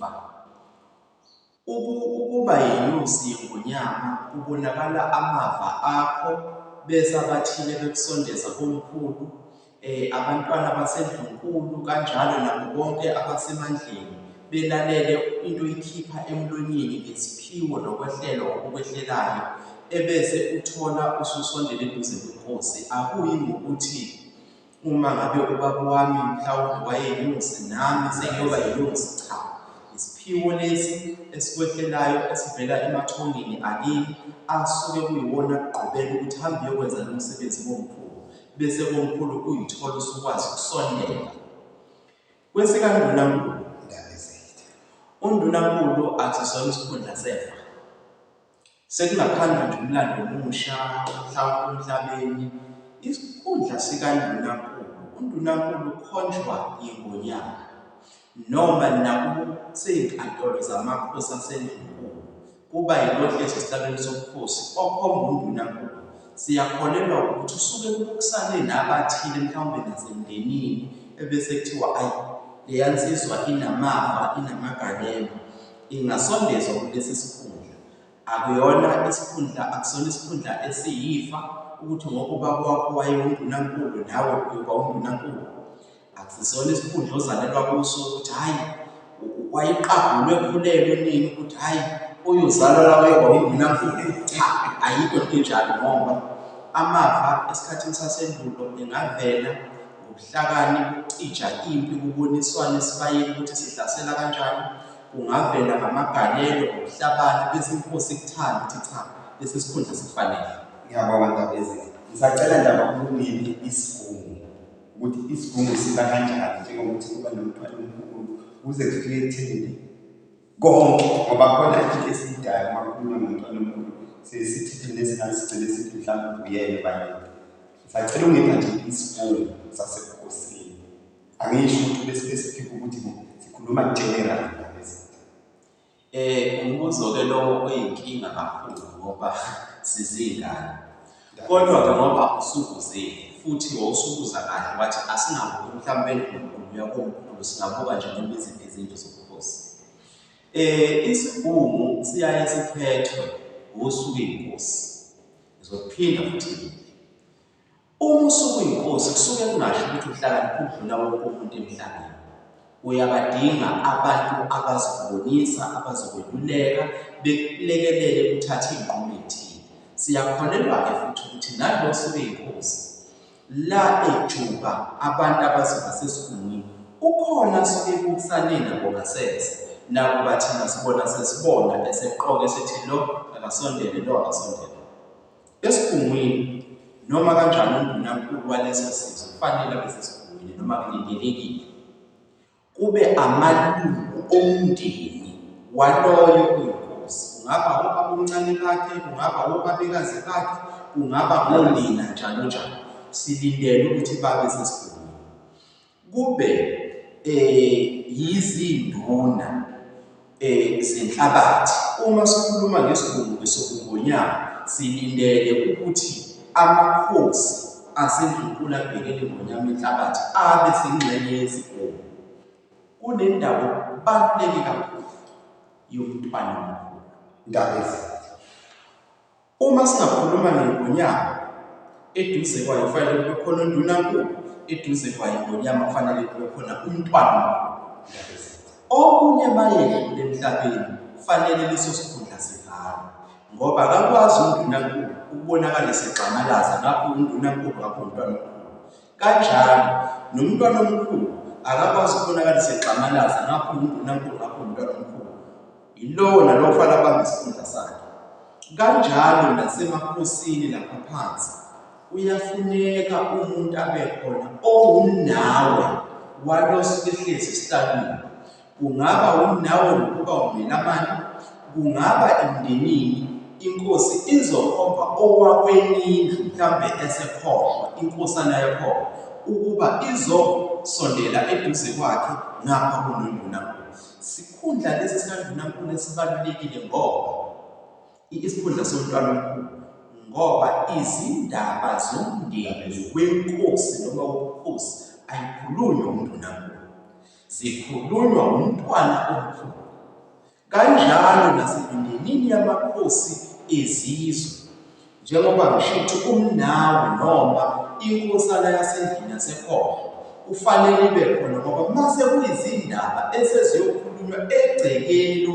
Ifa. Ukuba yinyosi yengonyama kubonakala amava akho bese abathile bekusondeza komkhulu, abantwana baseNdlunkulu kanjalo nabo bonke abasemandleni belalele into oyikhipha emlonyeni ngesiphiwo nokwehlelwa okukwehlelayo ebese uthola ususondela eduze kwenkosi. Akuyi ngokuthi Uma ngabe ubaba wami mhlawumbe wayeyinyosi nami sengiyoba yinyosi, cha. Isiphiwo lesi esikwehlelayo esivela emathongeni akini asuke kuyiwona akugqubela ukuthi hamba uyokwenza lo msebenzi komkhulu, bese komkhulu uyithola usukwazi ukusondela. KwesikaNdunankulu, uNdunankulu akusona isikhundla sefa. Sekungakhandwa nje umlando omusha mhlawumbe emhlabeni. Isikhundla sikaNdunankulu, uNdunankulu ukhonjwa yiNgonyama noma nakusey'nkantolo zamakhosi aseNdlunkulu kuba yilo ohlezi esihlalweni sobukhosi okhomba uNdunankulu. Siyakholelwa ukuthi usuke kubukisane nabathile mhlawumbe nasemndenini ebese kuthiwa ayi leya nsizwa inamava, inamagalelo ingasondezwa kulesi sikhundla. Akuyona isikhundla, akusona isikhundla esiyifa ukuthi ngoba ubaba wakho wayewundunankulu nawe uyoba undunankulu. Akusisona isikhundla ozalelwa kuso ukuthi hhayi wayeqagulwe ekhulelwe nini ukuthi hhayi uyozalwa la uyoba undunankulu. Cha, ayikho into enjalo ngoba amava esikhathini sasendulo engavela ngobuhlakani bokucija impi kuboniswane esibayeni ukuthi sihlasela kanjani. Kungavela ngamagalelo ngokuhlabana bese inkosi ikuthanda ithi cha lesi sikhundla sikufanele. Ngiyabonga Ndabezitha. Ngisacela Ndaba ukungiphi isigungu ukuthi isigungu siba kanjani njengokuthi kuba nomntwana omkhulu kuze kufike ekutheni konke ngoba khona into esiyidayo uma kukhulunywa ngomntwana omkhulu siye sithi thina esingathi sigcine sithi mhlawumbe uyena okanye ngisacela ungipha nje isigungu sasebukhosini. Angisho ukuthi ube specific ukuthi sikhuluma general ngalezi. Umbuzo-ke lowo oyinkinga kakhulu ngoba sizingane. Kodwa-ke ngoba usubuzile futhi wawusubuza kahle wathi asingabuki mhlawumbe endlunkulu yakomkhulu singabuka nje noma iziphi izindlu zobukhosi. Isigungu siyaye sikhethwe ngosuku inkosi. Ngizophinda futhi ngiphi. Uma usukuyinkosi kusuke kungasho ukuthi uhlakaniphe ukudlula wonke umuntu emhlabeni. Uyabadinga abantu abazokubonisa, abazokweluleka, bekulekelele uthathe iy'nqumo ey'thile. Siyakholelwa-ke futhi ukuthi nalo osuke eyinkosi la ejuba abantu abazoba sesigungwini ukhona asuke ebukisane nabo ngasese nakuba thina sibona sesibona eseqoka esethi lo akasondele lo akasondele. Esigungwini, noma kanjani undunankulu waleso sizwe kufanele abe sesigungwini noma kulindelekile kube amalungu omndeni waloyo oyinkosi, kungaba obabomncane bakhe, kungaba obabekazi bakhe, kungaba ngonina njalo njalo, silindele ukuthi babe sesigungwini. Kube yizinduna zenhlabathi. Uma sikhuluma ngesigungu sobungonyama silindele ukuthi amakhosi aseNdlunkulu abhekele iNgonyama inhlabathi abe sengxenye yesigungu. Kunendawo okubaluleke kakhulu yomntwana omkhulu. Ndabezitha. Uma singakhuluma ngeNgonyama, eduze kwayo kufanele kube khona uNdunankulu, eduze kwayo iNgonyama kufanele kube khona uMntwana omkhulu. Okunye mayedlule emhlabeni kufanele leso sikhundla sivalwe ngoba akakwazi uNdunankulu ukubonakala esegxamalaza ngapho uNdunankulu ngapho uMntwana omkhulu. Kanjalo noMntwana omkhulu akakwazi ukubonakala esegxamalaza ngapho uNdunankulu ngapho uMntwana omkhulu. Yilowo nalowo kufanele abambe isikhundla sakhe. Kanjalo nasemakhosini lapha phansi kuyafuneka umuntu abe khona owumnawe walo osuke ehlezi esihlalweni. Kungaba wumnawe ngokuba umnelamani, kungaba emndenini inkosi izokhomba owakwenye indlu mhlawumbe esekhohlwa inkosana yakhona ukuba izosondela eduze kwakhe ngapha kunondunankulu. Sikhundla lesi sikaNdunankulu esibalulekile ngoba isikhundla somntwana omkhulu ngoba izindaba zomndeni wenkosi noma wobukhosi ayikhulunywa uNdunankulu, zikhulunywa umntwana omkhulu. Kanjalo nasemindenini yamakhosi ezizwe. Njengoba ngisho ukuthi umnawe noma inkosana yasendlini yasekhohlo kufanele ibe khona ngoba mase kuyizindaba eseziyokhulunywa egcekeni.